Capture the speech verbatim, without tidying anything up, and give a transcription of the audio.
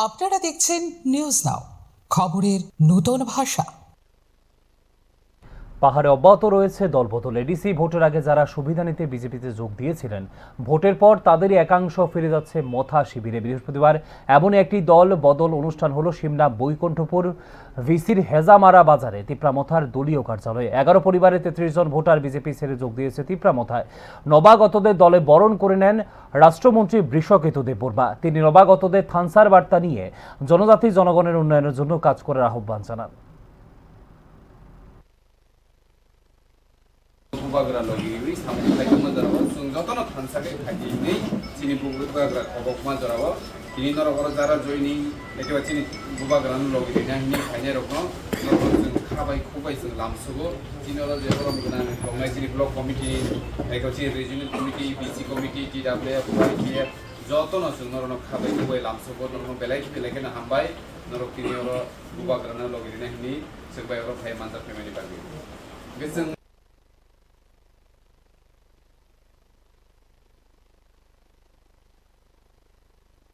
আপনারা দেখছেন news now, খবরের নূতন ভাষা। পাহাড়ে অব্যাহত রয়েছে দলবদল। এডিসি ভোটের আগে যারা সুবিধা নিতে বিজেপিতে যোগ দিয়েছিলেন, ভোটের পর তাদেরই একাংশ ফিরে যাচ্ছে মথা শিবিরে। বৃহস্পতিবার এমন একটি দল বদল অনুষ্ঠান হলো সিমনা বৈকুণ্ঠপুর ভিসির হেজামারা বাজারে। তিপ্রা মথার দলীয় কার্যালয়ে এগারো পরিবারের তেত্রিশ জন ভোটার বিজেপি ছেড়ে যোগ দিয়েছে তিপ্রা মথায়। নবাগতদের দলে বরণ করে নেন রাষ্ট্রমন্ত্রী বৃষকেতু দেববর্মা। তিনি নবাগতদের থানসার বার্তা নিয়ে জনজাতি জনগণের উন্নয়নের জন্য কাজ করার আহ্বান জানান। Bubagra logi riwi samung khlai tongma jorao chwng jotono thansa khe khaidi hinwi chini bubagra khobokma jorao tini norok oro jara joining, ekiba chini bubagrano logi rina hinwi phainai rokno norok chwng khabai khubai chwng lamsugo. Chini oro je borom gwnang tongnai chini block committee, eko chini regional committee, B C committee, T W F, Y T F, jotono chwng norokno khabai khubai lamsugo, norokno belai belai kheno hambai, norok tini oro bubagrano logi rina hinwi chwng bai oro phai manjak phaimani bagwi. Hwnkhe chwng